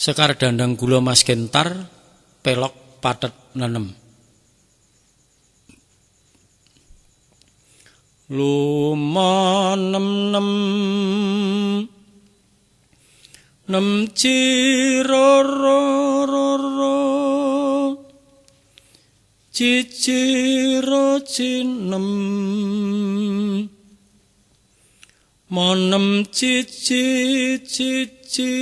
Sekar dandang gula mas gentar pelok patet nenem. Luma nem nem nem ciro ro ro ro ciciro cinem monem cici cici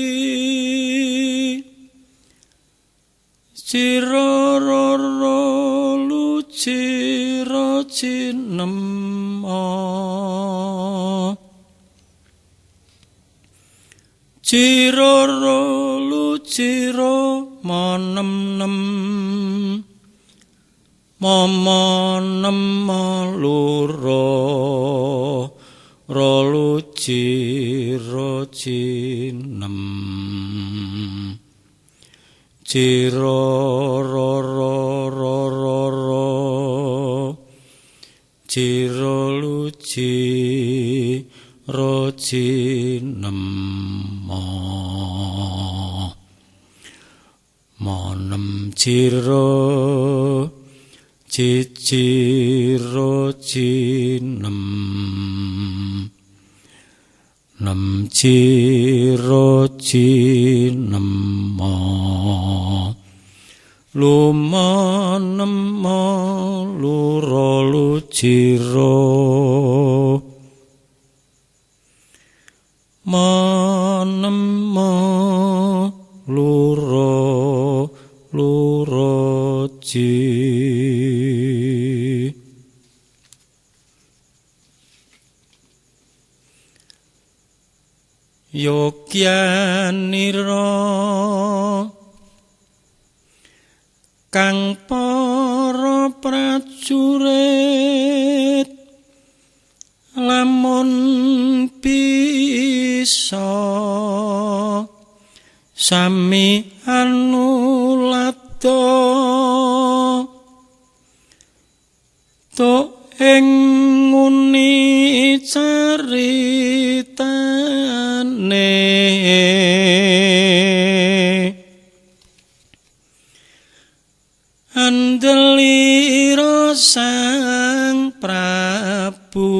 ciro ro ro lu ciro cinem a ciro ro lu ciro monem nem momo nem loro ro lu ciro cinem ciro ro ro ro ro ro ciro lu ciro cinem monem ciro ciciro cinem nem ciro cinem luma nem luro lu ciro manem luro luro ci. Yogyanira kang para prajurit lamun bisa sami anulada to ing nguni caritane andelira Sang Prabu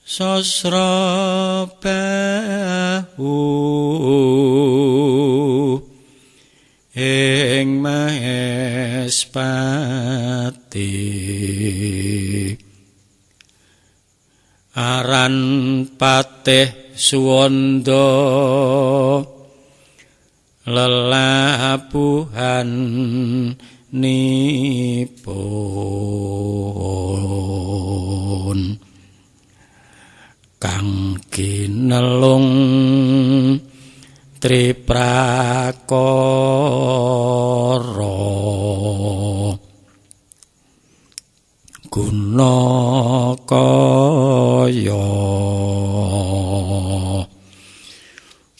Sasrabahu ing Mahespati aran Patih Suwanda lelabuhan nipun kang kinelung triprakara guna kaya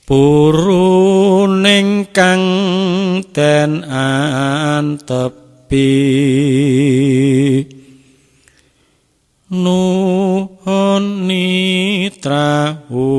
puruning kang den antepi nuhoni trahulaya.